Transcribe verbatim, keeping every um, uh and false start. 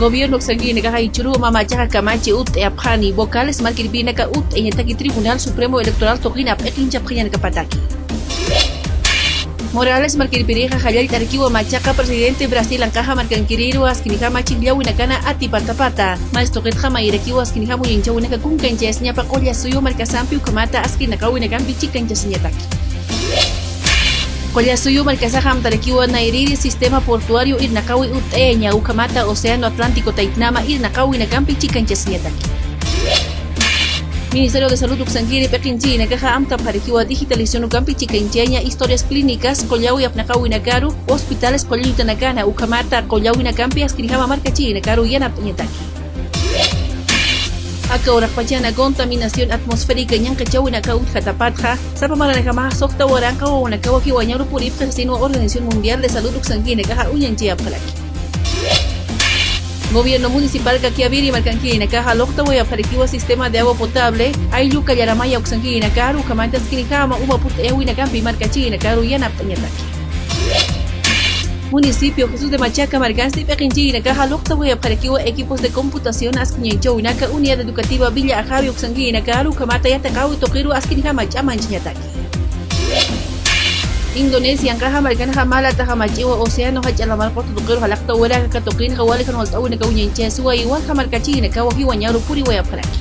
Gobierno uksankirinakaxa jichhüruw mä machaxa kamachi utt'ayapxani, vocales markirpirinaka utt'ayañataki Tribunal Supremo Electoral tuqin ap'iqinchapxañanakapataki. Morales markirpirixa jallallt'arakiwa machaqa presidente Brasil anqaxa markankiriru askinjama chhijllawinakana atipatapata. Mä tuqitxa mayirakiwa askinjam uñanchawinaka kunkanchayasiñapa Qullasuyu markasampi ukhamata askinaqawinakampi chikanchasiñataki. Qullasuyu markasaxa amtarakiwa nayrïri sistema portuario irnaqawi utt'ayaña ukhamata Océano Atlántico taytnama irnaqawinakampi chikanchasiñataki. Ministerio de Salud uksankiri p'iqinchirinakaxa amtapxarakiwa digitalización ukampi chikanchayaña historias clínicas qullawi apnaqawinakaru hospitales qullillutanakana ukhamata qullawinakampi askinjama markachirinakaru yanapt'añataki. Aka uraqpachana contaminación atmosférica ñanqhachawinaka utjatapatxa, sapa maranakamaxa suxta waranqa wawanakawa jiwañaru puripxi sasinwa Organización Mundial de Salud uksankirinakaxa uñanchayapxaraki. Gobierno municipal Caquiaviri markankirinakaxa luqtawayapxarakiwa sistema de agua potable, ayllu Callaramaya uksankirinakaru ukhamata askinjama uma purt'ayawinakampi markachirinakaru yanapt'añataki. Municipio Jesús de Machaca markansti p'iqinchirinakaxa luqtawayapxarakiwa equipos de computación askiñanchawinaka Unidad Educativa Villa Ajave uksankirinakaru ukhamata yatiqawi tuqiru askinjama ch'amanchañataki. Indonesia anqaxa markanxa mä lataxa mach'iwa océano jach'a lamar quta tuqiru jalaqtawiraki, aka tuqinxa wali jan walt'awinaka uñanchasiwa, igualxa markachirinakawa jiwañaru puriwayapxaraki.